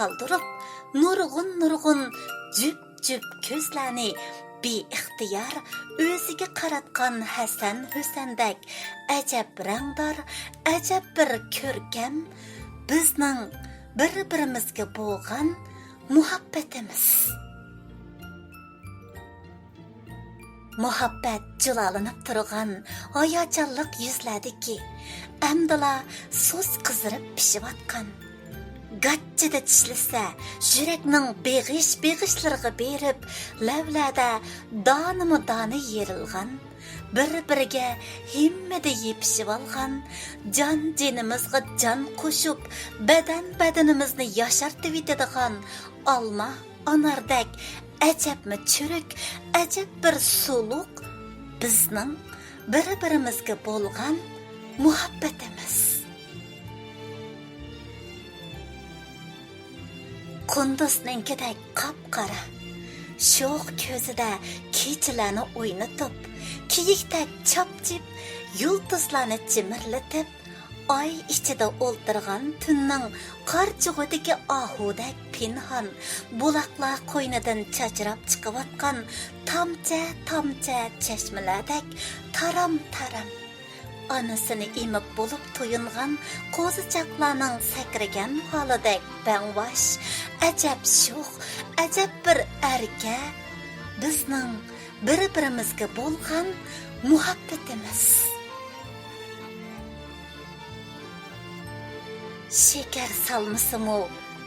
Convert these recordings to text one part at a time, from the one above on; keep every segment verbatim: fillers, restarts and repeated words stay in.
قالدۇرۇپ، نۇرغۇن-نۇرغۇن جۈپ-جۈپ كۆزلەرنى بىئىختىيار ئۆزىگە قاراتقان ھەسەن-ھۈسەندەك ئەجەب رەڭدار، ئەجەب بىر كۆركەم بىزنىڭ بىر-بىرىمىزگە بولغان مۇھەببىتىمىز. مۇھەببەت جۇلالىنىپ تۇرغان ھاياجانلىق يۈزلەردىكى، ئەمدىلا سۇس قىزىرىپ پىشىۋاتقان، گاچچىدا چىشلىسە يۈرەكنىڭ بېغىش-بېغىشلىرىغا بېرىپ، لەۋلەردە دانىمۇ دانە يېرىلغان، بىر-بىرىگە ھىممىدە يېپىشىۋالغان، جان-جېنىمىزغا جان قوشۇپ، بەدەن-بەدىنىمىزنى ياشارتىۋېتىدىغان ئالما ئاناردەك ئەجەبمۇ چۈرۈك، ئەجەب بىر سۇلۇق بىزنىڭ بىر-بىرىمىزگە بولغان مۇھەببىتىمىز. قۇندۇزنىڭكىدەك قاپقارا، شوخ كۆزىدە كېچىلەرنى ئوينىتىپ، كېيىكتەك چاپچىپ، يۇلتۇزلارنى جىمىرلىتىپ، ئاي ئىچىدە ئولتۇرغان تۈننىڭ قارچۇغىدىكى ئاھۇدەك پىنھان، بۇلاقلار قوينىدىن چاچراپ چىقىۋاتقان تامچە-تامچە چەشمىلەردەك تارام-تارام، ئانىسىنى ئېمىپ بولۇپ تويۇنغان قوزىچاقلارنىڭ سەكرىگەن ھالىدەك بەڭۋاش، ئەجەب شوخ، ئەجەب بىر ئەركە بىزنىڭ بىر-بىرىمىزگە بولغان مۇھەببىتىمىز. شېكەر سالمىسىمۇ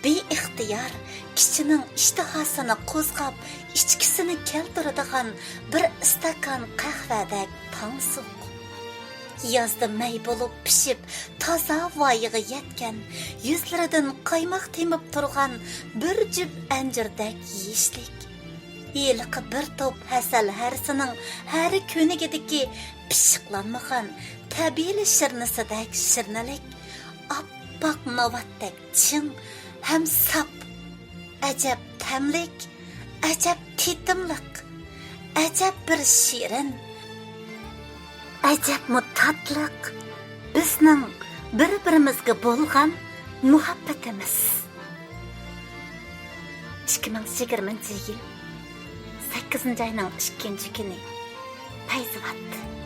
بىئىختىيار كىشىنىڭ ئىشتىھاسىنى قوزغاپ، ئىچكۈسىنى كەلتۈرىدىغان بىر ئىستاكان قەھۋەدەك تاڭسۇق. يازدا مەي بولۇپ پىشىپ، تازا ۋايىغا يەتكەن، يۈزلىرىدىن قايماق تېمىپ تۇرغان بىر جۈپ ئەنجۈردەك يېشىلىك. ھېلىقى بىر توپ ھەسەل ھەرىسىنىڭ ھەر كۆنىكىدىكى پىششىقلانمىغان تەبىئىي شىرنىسىدەك شىرنىلىك، ئاپئاق ناۋاتتەك چىڭ ھەم ساپ، ئەجەب تەملىك، ئەجەب تېتىملىق، ئەجەب بىر شېرىن، ئەجەبمۇ تاتلىق بىزنىڭ بىر-بىرىمىزگە بولغان مۇھەببىتىمىز. ئىككى مىڭ يىگىرمىنچى يىل سەككىزىنچى ئاينىڭ ئىككىنچى كۈنى، پەيزىۋات.